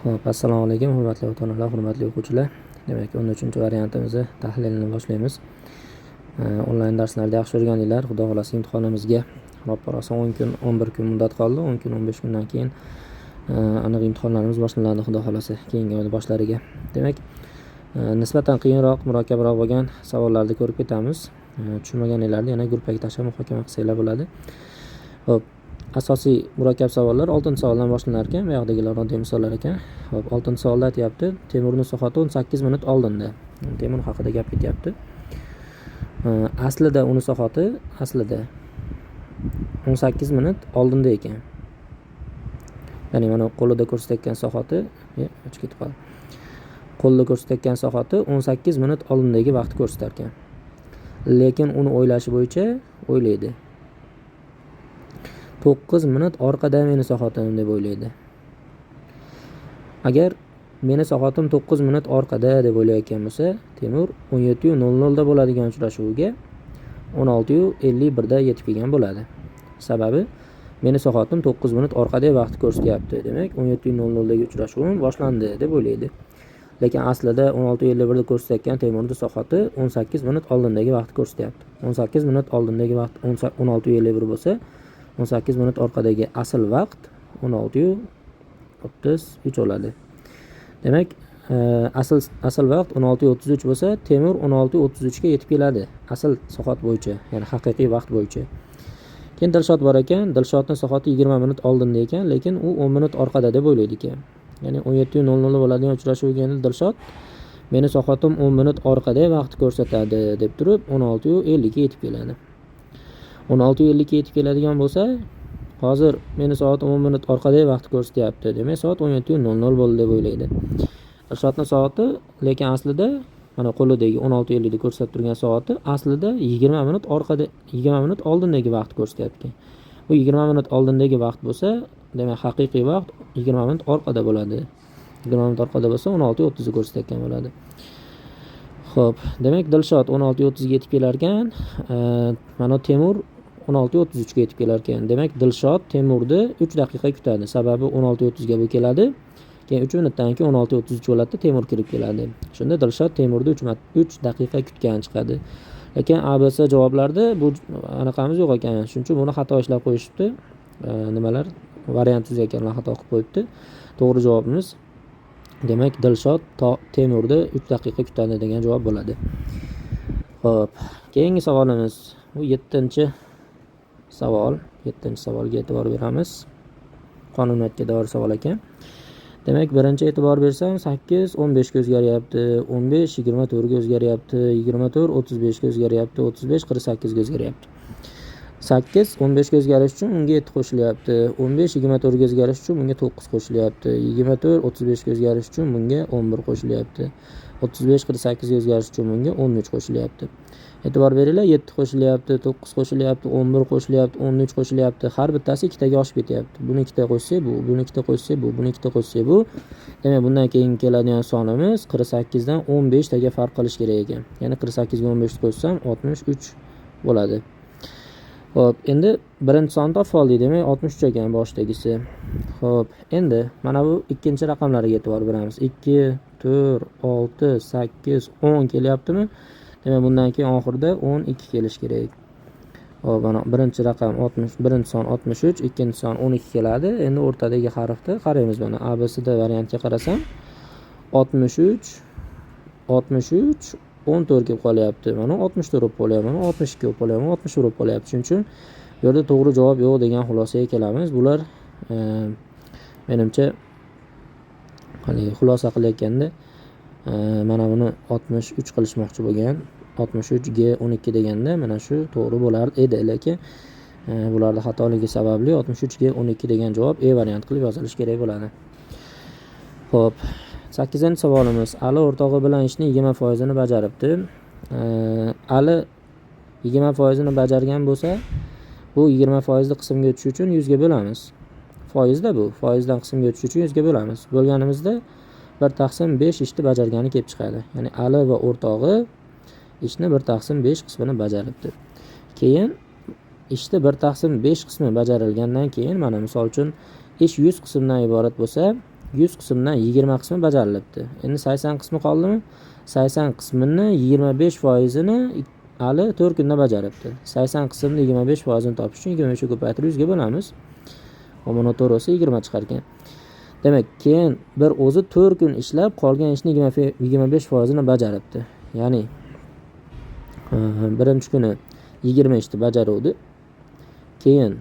Xo'p, assalomu alaykum, hurmatli ota-onalar, hurmatli o'quvchilar. Demak, 13-variantimizni tahlilini boshlaymiz. Onlayn darslarda yaxshi o'rgandinglar. Xudo xohlasa, imtihonimizga roppa-rosa 10 kun, 11 kun muddat qoldi. 10 kun, 15 kundan keyin aniq imtihonlarimiz boshlanadi, Xudo xohlasa, keyingi oyni boshlariga. Demak, nisbatan qiyinroq, murakkabroq bo'lgan savollarni ko'rib ketamiz. Tushunmaganinglarni yana gruppaga tashlab muhokama qilsanglar bo'ladi. Xo'p, asosiy murakkab savollar 6-savoldan boshlanar ekan. Bu yoqdagilar oddiy misollar ekan. Xo'p, 6-savolda aytyapti, Temurning soati 18 minut oldinda. Temur haqida gap ketyapti. Aslida uni soati aslida 18 minut oldinda ekan. Ya'ni mana qo'lida ko'rsatayotgan soati, o'chib ketib qoldi. Qo'lida ko'rsatayotgan soati 18 minut oldindagi vaqtni ko'rsatar ekan. Lekin uni o'ylashi bo'yicha o'ylaydi. 9 minut orqada meni soatim deb o'ylaydi. Agar meni soatim 9 minut orqada deb o'ylayotgan bo'lsa, Temur 17:00 da bo'ladigan uchrashuvga 16:51 da yetib kelgan bo'ladi. Sababi meni soatim 9 minut orqada vaqt ko'rsatyapti. Demak, 17:00 dagi uchrashuvim boshlandi deb o'ylaydi. Lekin aslida 16:51 da ko'rsatayotgan Temurning soati 18 minut oldindagi vaqt ko'rsatyapti. 18 minut oldindagi vaqt 16:51 bo'lsa, 18 minut orqadagi asl vaqt 16:33 bo'ladi. Demak, asl vaqt 16:33 bo'lsa, Temur 16:33 ga yetib keladi. Asl soat bo'yicha, ya'ni haqiqiy vaqt bo'yicha. Keyin Dilshod bor ekan, Dilshodning soati 20 minut oldinda ekan, lekin u 10 minut orqada deb o'ylaydi ekan. Ya'ni 17:00 bo'ladigan uchrashuvga endi Dilshod meni soatim 10 minut orqada vaqt ko'rsatadi deb turib 16:50 ga yetib keladi. 16:50 ga yetib keladigan bo'lsa, hozir meni soatim 10 minut orqada vaqt ko'rsatyapti. Demak, soat 17:00 bo'ldi deb o'ylaydi. Dilshodning soati lekin aslida mana qo'lidagi 16:50 da ko'rsatib turgan soati aslida 20 minut orqada, 20 minut oldindagi vaqt ko'rsatyapti. Bu 20 minut oldindagi vaqt bo'lsa, demak haqiqiy vaqt 20 minut orqada bo'ladi. 20 minut orqada bo'lsa 16:30 ni ko'rsatayotgan bo'ladi. Xo'p, demak Dilshod 16:30 ga yetib kelar ekan, mana Temur 16:33 ga yetib kelar ekan. Demak, Dilshod Temurni 3 daqiqa kutadi. Sababi 16:30 ga bu keladi. Keyin 3 minutdan keyin 16:33 bo'ladi, Temur kirib keladi. Shunda Dilshod Temurni 3 daqiqa kutgan chiqadi. Lekin ABC javoblarda bu anaqamiz yo'q ekan. Shuning uchun buni xato ishlab qo'yishibdi. Nimalar variant tuzayotganlar xato qilib qo'yibdi. To'g'ri javobimiz demak Dilshod Temurni 3 daqiqa kutadi degan javob bo'ladi. Xo'p, keyingi savolimiz bu 7-savol. 7-savolga e'tibor beramiz. Qonuniyatga doir savol ekan. Demak, birinchi e'tibor bersam 8 15 ga o'zgaryapti, 15 24 ga o'zgaryapti, 24 35 ga o'zgaryapti, 35 48 ga o'zgaryapti. 8 15 ga o'zgarish uchun unga 7 qo'shilyapti, 15 24 ga o'zgarish uchun bunga 9 qo'shilyapti, 24 35 ga o'zgarish uchun bunga 11 qo'shilyapti, 35 48 ga o'zgarish uchun bunga 13 qo'shilyapti. E'tibor beringlar, 7 qo'shilyapti, 9 qo'shilyapti, 11 qo'shilyapti, 13 qo'shilyapti. Har bittasi ikkitaga oshib ketyapti. Buni ikkita qo'shsak bu, buni ikkita qo'shsak bu, buni ikkita qo'shsak bu. Demak, bundan keyin keladigan sonimiz 48 dan 15 taga farq qilish kerak ekan. Ya'ni 48 ga 15 qo'shsam 63 bo'ladi. Xo'p, endi birinchi sonni topib oldik, demak 63 ekan boshidagisi. Xo'p, endi mana bu ikkinchi raqamlarga e'tibor beramiz. 2, 4, 6, 8, 10 kelyaptimi? Demak, bundan keyin oxirida 12 kelishi kerak. Xo'p, mana birinchi raqam 60, birinchi son 63, ikkinchi son 12 keladi. Endi o'rtadagi harfni qaraymiz mana A, B, C, D variantga qarasam 63, 63, 14 kelib qolyapti. Mana 64 bo'lib qolyapti, mana 62 bo'lib qolyapti, mana 61 bo'lib qolyapti. Shuning uchun bu yerda to'g'ri javob yo'q degan xulosaga kelamiz. Bular menimcha haligi xulosa qilayotganda mana buni 63 qilishmoqchi bo'lgan. 63 G 12 deganda mana shu to'g'ri bo'lar edi, lekin bularda xatoligi sababli 63 G 12 degan javob E variant qilib yozilishi kerak bo'ladi. Xo'p, 8-savolimiz. Ali o'rtog'i bilan ishni 20% bajaribdi. Ali 20% bajargan bo'lsa, bu 20% qismga o'tish uchun 100 ga bo'lamiz. Foizda bu, foizdan qismga o'tish uchun 100 ga bo'lamiz. Bo'lganimizda 1 taqsim 5 ishni bajargani kelib chiqadi. Ya'ni Ali va o'rtog'i ishni 1 taqsim 5 qismini bajaribdi. Keyin ishni 1 taqsim 5 qismi bajarilgandan keyin mana misol uchun ish 100 qismdan iborat bo'lsa, 100 qismdan 20 qismi bajarilibdi. Endi 80 qismi qoldimi? 80 qismini 25%ini Ali 4 kunda bajaribdi. 80 qismni 25%ini topish uchun 25 ga ko'paytirib 100 ga bo'lamiz. Mana to'g'ri bo'lsa 20 chiqar ekan. Demak, keyin bir o'zi 4 kun ishlab qolgan ishni 25%ini bajaribdi. Ya'ni birinchi kuni 20 ishni bajaruvdi. Keyin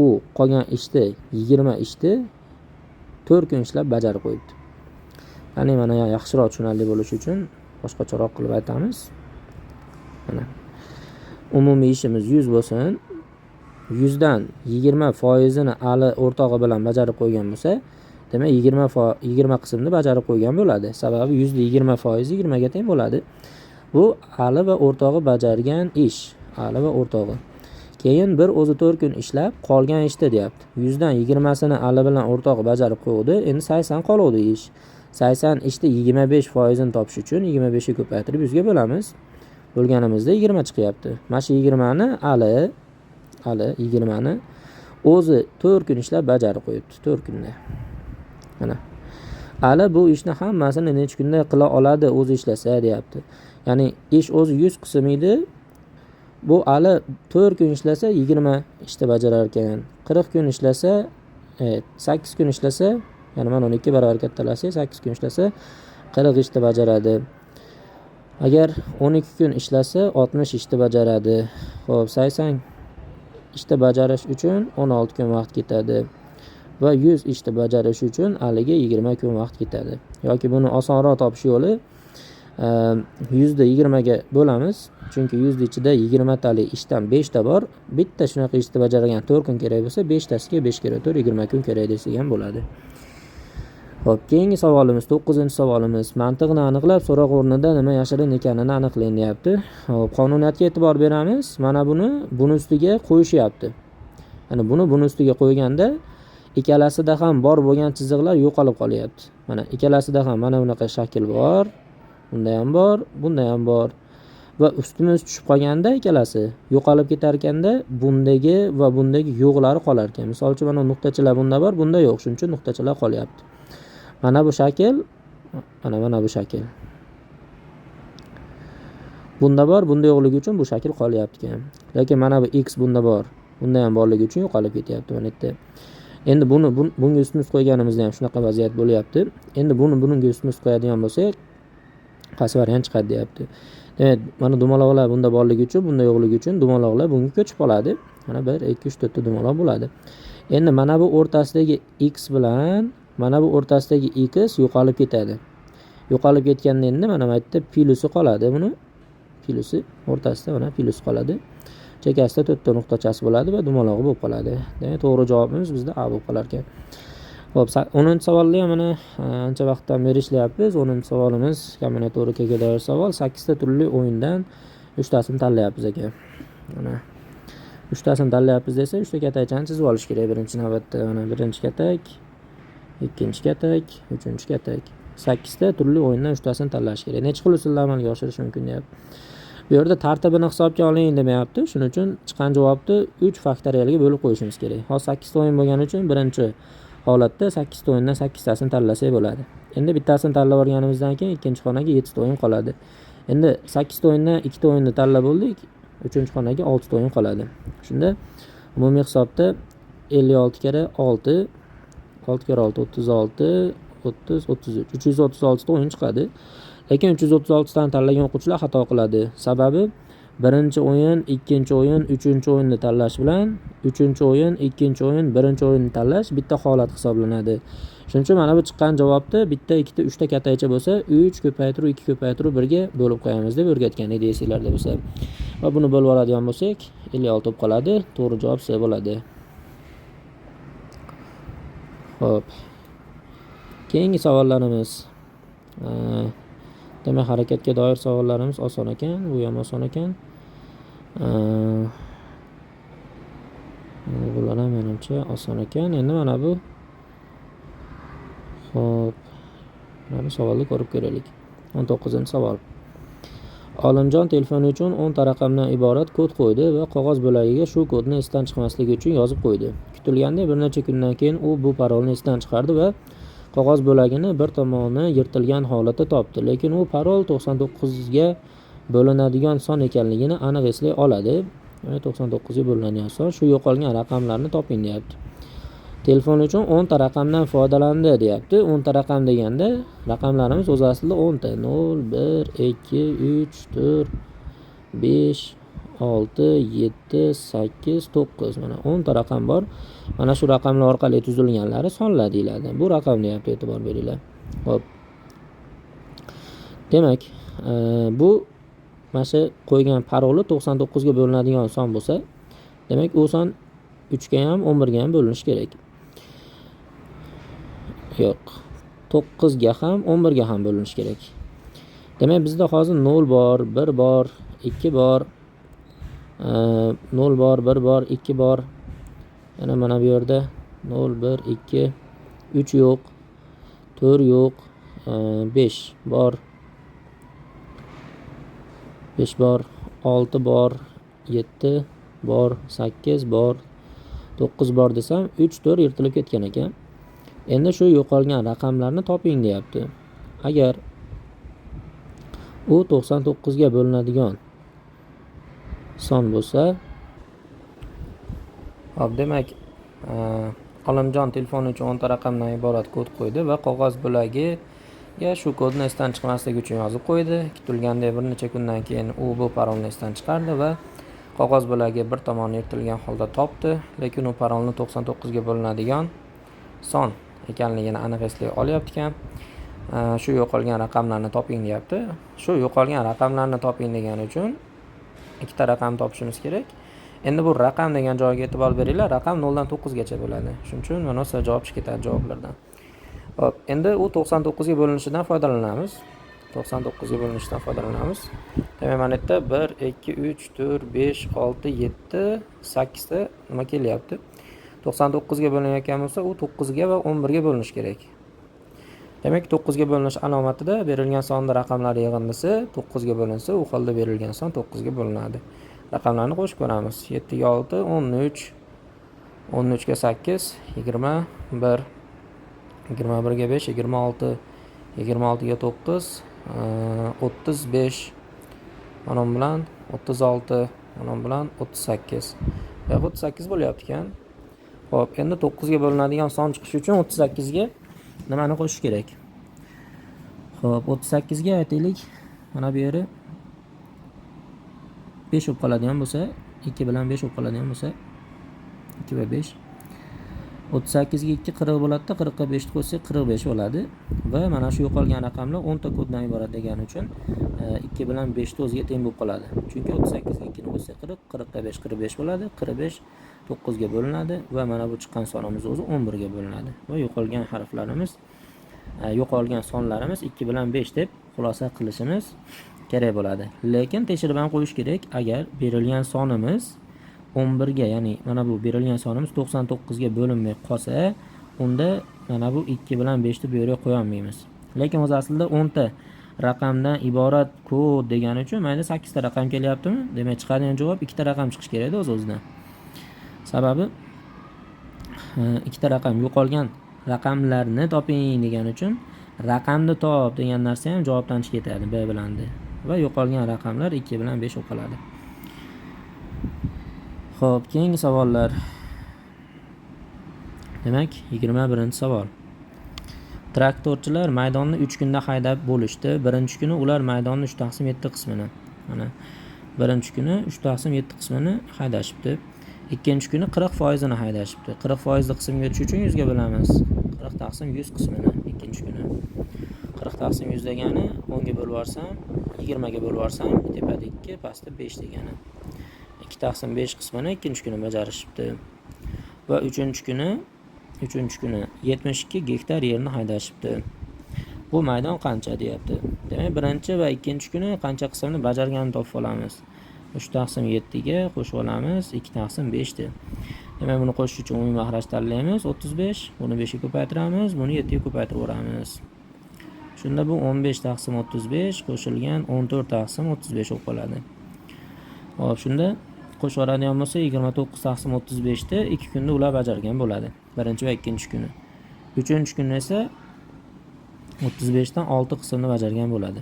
u qolgan ishni 20 ishni 4 kun ishlab bajarib qo'yibdi. Ya'ni mana yaxshiroq tushunarli bo'lishi uchun boshqacharoq qilib aytamiz. Mana umumiy ishimiz 100 bo'lsin. 100 dan 20%ini Ali o'rtog'i bilan bajarib qo'ygan bo'lsa, demak 20 qismni bajarib qo'ygan bo'ladi. Sababi 100 20% 20 ga teng bo'ladi. Bu Ali va o'rtog'i bajargan ish. Ali va o'rtog'i. Keyin bir o'zi 4 kun ishlab qolgan ishni deyapti. 100 dan 20sini Ali bilan o'rtog'i bajarib qo'ydi. Endi 80 qoluvdi ish. 80 ishni 25%ini topish uchun 25 ga ko'paytirib 100 ga bo'lamiz. Bo'lganimizda 20 chiqyapti. Mana shu 20 ni Ali 20 ni o'zi 4 kun ishlab bajarib qo'yibdi, 4 kunda. Mana. Ali bu ishni hammasini necha kunda qila oladi o'zi ishlasa deyapti. Ya'ni ish o'zi 100 qism edi. Bu Ali 4 kun ishlasa 20 ishni bajarar ekan. 40 kun ishlasa, 8 kun ishlasa, ya'ni mana uni 2 barobar kattalasak 8 kun ishlasa 40 ishni bajaradi. Agar 12 kun ishlasa 60 ishni bajaradi. Xo'p, 80 ishni bajarish uchun 16 kun vaqt ketadi va 100 ishni bajarish uchun Aliga 20 kun vaqt ketadi. Yoki buni osonroq topish yo'li 100 ni 20 ga bo'lamiz. Chunki 100 ni ichida 20 talik ishdan 5 ta bor. Bitta shunaqa ishni bajargan 4 kun kerak bo'lsa, 5 tasiga 5 karra 4 20 kun kerak desak ham bo'ladi. Xo'p, keyingi savolimiz 9-savolimiz. Mantiqni aniqlab so'roq o'rnida nima yashirin ekanini aniqlang deyapti. Xo'p, qonuniyatga e'tibor beramiz. Mana buni buni ustiga qo'yishyapti. Ya'ni buni buni ustiga qo'yganda ikkalasida ham bor bo'lgan chiziqlar yo'qolib qolyapti. Mana ikkalasida ham mana bunaqa shakl bor. Bunda ham bor, bunda ham bor. Va ustma-ust tushib qolganda ikkalasi yo'qolib ketar ekanda bundagi va bundagi yo'qlari qolar ekan. Misol uchun mana nuqtachalar bunda bor, bunda yo'q. Shuning uchun nuqtachalar qolyapti. Mana bu shakl, mana bu shakl. Bunda bor, bunda yo'qligi uchun bu shakl qolyapti ekan. Lekin mana bu x bunda bor, bunda ham borligi uchun yo'qolib ketyapti mana yerda. Endi buni bunga ustma-ust qo'yganimizda ham shunaqa vaziyat bo'lyapti. Endi buni bunga ustma-ust qo'yadigan bo'lsak, qaysi variant chiqadi deyapti. Demak, mana dumaloqlar bunda borligi uchun, bunda yo'qligi uchun dumaloqlar bunga ko'chib qoladi. Mana 1, 2, 3, 4 ta dumaloq bo'ladi. Endi mana bu o'rtasidagi x bilan mana bu o'rtasidagi x yo'qolib ketadi. Yo'qolib ketganda endi mana bu yerda plusi qoladi buni. Plusi o'rtasida mana plus qoladi. Chekkasida 4 ta nuqtachasi bo'ladi va dumalog'i bo'lib qoladi. Demak, to'g'ri javobimiz bizda A bo'lib qolar ekan. Xo'p, 10-savolda ham mana ancha vaqtdan beri ishlayapmiz. 10-savolimiz kombinatorikaga doir savol. 8 ta turli o'yindan 3 tasini tanlayapmiz ekan. Mana 3 tasini tanlayapmiz desa, 3 ta katakchani chizib olish kerak birinchi navbatda. Mana birinchi katak, ikkinchi katak, uchinchi katak. 8 ta turli o'yindan 3 tasini tanlash kerak. Necha xil usulda amalga oshirish mumkin deyapti. Bu yerda tartibini hisobga oling demayapti. Shuning uchun chiqqan javobni 3 faktorialga bo'lib qo'yishimiz kerak. Hozir 8 ta o'yin bo'lgani uchun birinchi holatda 8 ta o'yindan 8 tasini tanlasak bo'ladi. Endi bittasini tanlab olganimizdan keyin ikkinchi xonaga 7 ta o'yin qoladi. Endi 8 ta o'yindan 2 ta o'yinni tanlab bo'ldik, uchinchi xonaga 6 ta o'yin qoladi. Shunda umumiy hisobda 56 karra 6, 6 karra 6 36, 30, 33, 336 ta o'yin chiqadi. Lekin 336 tani tanlagan o'quvchilar xato qiladi. Sababi birinchi o'yin, ikkinchi o'yin, uchinchi o'yinni tanlash bilan uchinchi o'yin, ikkinchi o'yin, birinchi o'yinni tanlash bitta holat hisoblanadi. Shuning uchun mana bu chiqqan javobni bitta, ikkita, uchta katakcha bo'lsa, 3 ko'paytiruv 2 ko'paytiruv 1 ga bo'lib qo'yamiz deb o'rgatgan edi esinglarda bo'lsa. Va buni bo'lib oladigan bo'lsak, 56 bo'lib qoladi. To'g'ri javob C bo'ladi. Xo'p. Keyingi savollarimiz. Demak, harakatga doir savollarimiz oson ekan, bu ham oson ekan. Bular ham menimcha oson ekan. Endi mana bu, xo'p, mana bu savolni ko'rib ko'raylik. 19-savol. Olimjon telefoni uchun 10 ta raqamdan iborat kod qo'ydi va qog'oz bo'lagiga shu kodni esdan chiqmasligi uchun yozib qo'ydi. Kutilgandek bir necha kundan keyin u bu parolni esdan chiqardi va Qog'oz bo'lagini bir tomoni yirtilgan holatda topdi, lekin u parol 99 ga bo'linadigan son ekanligini aniq eslay oladi. 99 ga bo'linadigan son, shu yo'qolgan raqamlarni toping deyapti. Telefon uchun 10 ta raqamdan foydalandi deyapti. 10 ta raqam deganda raqamlarimiz o'zi aslida 10 ta. 0, 1, 2, 3, 4, 5, 6, 7, 8, 9. Mana 10 ta raqam bor. Mana shu raqamlar orqali tuzilganlari sonlar deyiladi. Bu raqam deyapti, e'tibor beringlar. Xo'p. Demak, bu mana shu qo'ygan paroli 99 ga bo'linadigan son bo'lsa, demak u son 3 ga ham, 11 ga ham bo'linishi kerak. Yo'q. 9 ga ham, 11 ga ham bo'linishi kerak. Demak, bizda hozir 0 bor, 1 bor, 2 bor, 0 bor, 1 bor, 2 bor. Yana mana bu yerda 0, 1, 2, 3 yo'q, 4 yo'q, 5 bor. 5 bor, 6 bor, 7 bor, 8 bor, 9 bor desam, 3, 4 yirtilib ketgan ekan. Endi shu yo'qolgan raqamlarni toping deyapti. Agar u 99 ga bo'linadigan son bo'lsa, hop, demak, Olimjon telefon uchun 10 ta raqamdan iborat kod qo'ydi va qog'oz bo'lagiga shu kodni esdan chiqmasligi uchun yozib qo'ydi. Kutilgandek bir necha kundan keyin u bu parolni esdan chiqardi va qog'oz bo'lagi bir tomoni yirtilgan holda topdi, lekin u parolni 99 ga bo'linadigan son ekanligini aniq eslay olyapti ekan. Shu yo'qolgan raqamlarni toping deyapti. Shu yo'qolgan raqamlarni toping degani uchun ikkita raqam topishimiz kerak. Endi bu raqam degan joyga e'tibor beringlar, raqam 0 dan 9 gacha bo'ladi. Shuning uchun mana shu javob chiqib ketadi javoblardan. Xo'p, endi u 99 ga bo'linishidan foydalanamiz. 99 ga bo'linishidan foydalanamiz. Demak, mana yerda 1, 2, 3, 4, 5, 6, 7, 8 ta nima kelyapti? 99 ga bo'linayotgan bo'lsa, u 9 ga va 11 ga bo'linishi kerak. Demak, 9 ga bo'linish alomatida berilgan sonning raqamlar yig'indisi 9 ga bo'linsa, u holda berilgan son 9 ga bo'linadi. Raqamlarni qo'shib ko'ramiz. 7 ga 6, 13, 13 ga 8, 21, 21 ga 5, 26, 26 ga 9, 35, mana bu bilan 36, mana bu bilan 38. Bu yoq 38 bo'lyapti ekan. Xo'p, endi 9 ga bo'linadigan son chiqishi uchun 38 ga nimani qo'shish kerak? Xo'p, 38 ga aytaylik, mana bu yeri 5 bo'lib qoladigan bo'lsa, 2 bilan 5 bo'lib qoladigan bo'lsa, 2 va 5. 38 ga 2 40 bo'ladi-da, 40 ga 5 ni qo'shsak 45 bo'ladi. Va mana shu yo'qolgan raqamlar 10 ta koddan iborat degani uchun 2 bilan 5 ni o'ziga teng bo'lib qoladi. Chunki 38 ga 2 ni qo'shsak 40, 40 ga 5 45 bo'ladi. 45 9 ga bo'linadi va mana bu chiqqan sonimiz o'zi 11 ga bo'linadi. Va yo'qolgan harflarimiz, yo'qolgan sonlarimiz 2 bilan 5 deb xulosa qilishimiz kerak bo'ladi. Lekin tekshirib ham qo'yish kerak, agar berilgan sonimiz 11 ga, ya'ni mana bu berilgan sonimiz 99 ga bo'linmay qolsa, unda mana bu 2 bilan 5 ni bu yerga qo'ya olmaymiz. Lekin o'zi aslida 10 ta raqamdan iborat kod degani uchun mana 8 ta raqam kelyaptimi? Demak, chiqadigan javob 2 ta raqam chiqishi kerakda o'z-o'zidan. Sababi ikkita raqam yo'qolgan raqamlarni toping degani uchun raqamni top degan narsa ham javobdan chiqib ketadi B bilan D. Va yo'qolgan raqamlar 2 bilan 5 bo'lib qoladi. Xo'p, keyingi savollar. Demak, 21-savol. Traktorchilar maydonni 3 kunda haydab bo'lishdi. Birinchi kuni ular maydonni 3 taqsim 7 qismini, mana birinchi kuni 3 taqsim 7 qismini haydashibdi. Ikkinchi kuni 40%ini haydashibdi. 40% qismga tushish uchun 100 ga bo'lamiz. 40 taqsim 100 qismini ikkinchi kuni. 40 taqsim 100 degani 10 ga bo'lib yuborsam, 20 ga bo'lib yuborsam, tepada 2, pastda 5 degani. 2 taqsim 5 qismini ikkinchi kuni bajarishibdi. Va uchinchi kuni 72 gektar yerni haydashibdi. Bu maydon qancha deyapti. Demak, birinchi va ikkinchi kuni qancha qismni bajarganini topib olamiz. 3 taqsim 7 ga qo'shib olamiz 2 taqsim 5 ni. Demak, buni qo'shish uchun umumiy mahraj tanlaymiz 35, buni 5 ga ko'paytiramiz, buni 7 ga ko'paytiraveramiz. Shunda bu 15 taqsim 35 qo'shilgan 14 taqsim 35 bo'lib qoladi. Xo'p, shunda qo'shib yuboradigan bo'lsa 29 taqsim 35 ni 2 kunda ular bajargan bo'ladi. Birinchi va ikkinchi kuni. Uchinchi kuni esa 35 dan 6 qismni bajargan bo'ladi.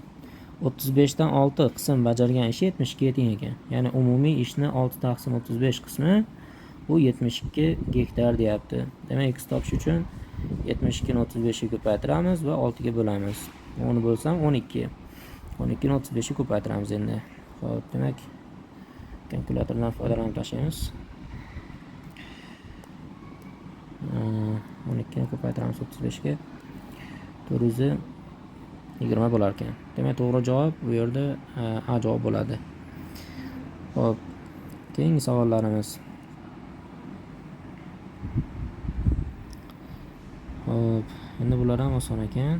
35 dan 6 qism bajargan ishi 72 ga teng ekan. Ya'ni umumiy ishni 6 taqsim 35 qismi bu 72 gektar deyapti. Demak, x topish uchun 72 ni 35 ga ko'paytiramiz va 6 ga bo'lamiz. 10 bo'lsam 12. 12 ni 35 ga ko'paytiramiz endi. Xo'p, demak, kalkulyatordan foydalanib tashlaymiz. 12 ni ko'paytiramiz 35 ga. 420 bo'lar ekan. Demak, to'g'ri javob bu yerda A javob bo'ladi. Xo'p, keyingi savollarimiz. Xo'p, endi bular ham oson ekan.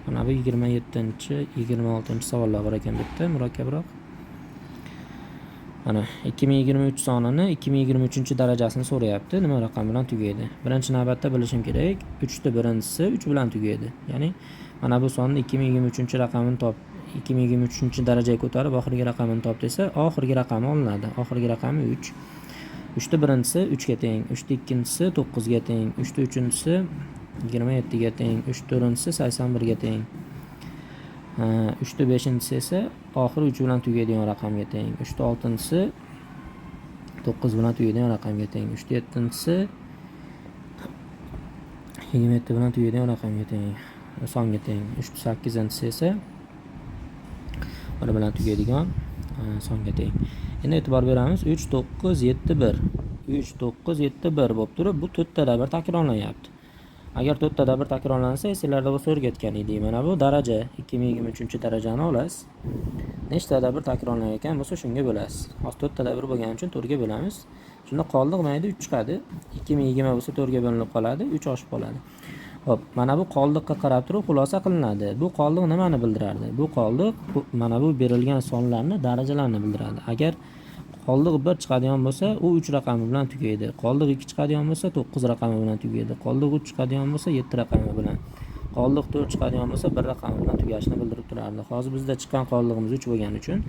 Mana bu 27-chi, 26-savollar bor ekan bu yerda, murakkabroq. Mana 2023 sonini 2023-darajasini so'rayapti. Nima raqam bilan tugaydi? Birinchi navbatda bilishim kerak, 3 ta birinchisi 3 bilan tugaydi. Ya'ni mana bu sonni 2023-raqamini top, 2023-darajaga ko'tarib oxirgi raqamini top desa, oxirgi raqami olinadi. Oxirgi raqami 3. 3 ta birinchisi 3 ga teng, 3 ta ikkinchisi 9 ga teng, 3 ta uchinchisi 27 ga teng, 3 ta to'rtinchisi 81 ga teng. 3 ta beshinchisi esa oxiri 3 bilan tugaydigan raqamga teng. 3 ta oltinchisi 9 bilan tugaydigan raqamga teng. 3 ta yettinchisi 27 bilan tugaydigan raqamga teng, songa teng. 3 ta sakkizinchisi esa 1 bilan tugaydigan songa teng. Endi e'tibor beramiz, 3 9 7 1. 3 9 7 1 bo'lib turib, bu 4 tada bir takrorlanyapti. Agar 4 tada bir takrorlansa, esinglarda bo'lsa o'rgatgan edik. Mana bu daraja 2023-darajani olasiz. Nechtada bir takrorlanayotgan bo'lsa, shunga bo'lasiz. Hozir 4 tada bir bo'lgani uchun 4 ga bo'lamiz. Shunda qoldiq mayda 3 chiqadi. 2020 bo'lsa 4 ga bo'linib qoladi, 3 oshib qoladi. Xo'p, mana bu qoldiqqa qarab turib xulosa qilinadi. Bu qoldiq nimani bildirardi? Bu qoldiq mana bu berilgan sonlarni darajalarini bildiradi. Agar qoldiq 1 chiqadigan bo'lsa, u 3 raqami bilan tugaydi. Qoldiq 2 chiqadigan bo'lsa, 9 raqami bilan tugaydi. Qoldiq 3 chiqadigan bo'lsa, 7 raqami bilan. Qoldiq 4 chiqadigan bo'lsa, 1 raqami bilan tugashini bildirib turardi. Hozir bizda chiqqan qoldig'imiz 3 bo'lgani uchun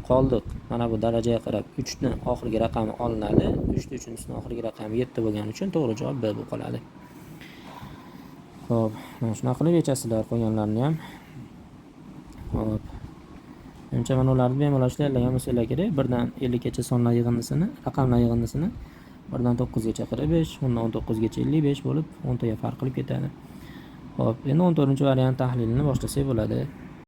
qoldiq mana bu darajaga qarab 3 ni oxirgi raqami olinadi. 3 ni uchinchisining oxirgi raqami 7 bo'lgani uchun to'g'ri javob B bo'lib qoladi. Xo'p, mana shunaqa qilib yechasizlar qolganlarini ham. Xo'p. Menimcha mana ularni bemalol ishlaydigan bo'lsanglar kerak. 1dan 50 gacha sonlar yig'indisini, raqamlar yig'indisini 1dan 9 gacha 45, 10dan 19 gacha 55 bo'lib 10 taga farq qilib ketadi. Xo'p, endi 14-variant tahlilini boshlasak bo'ladi.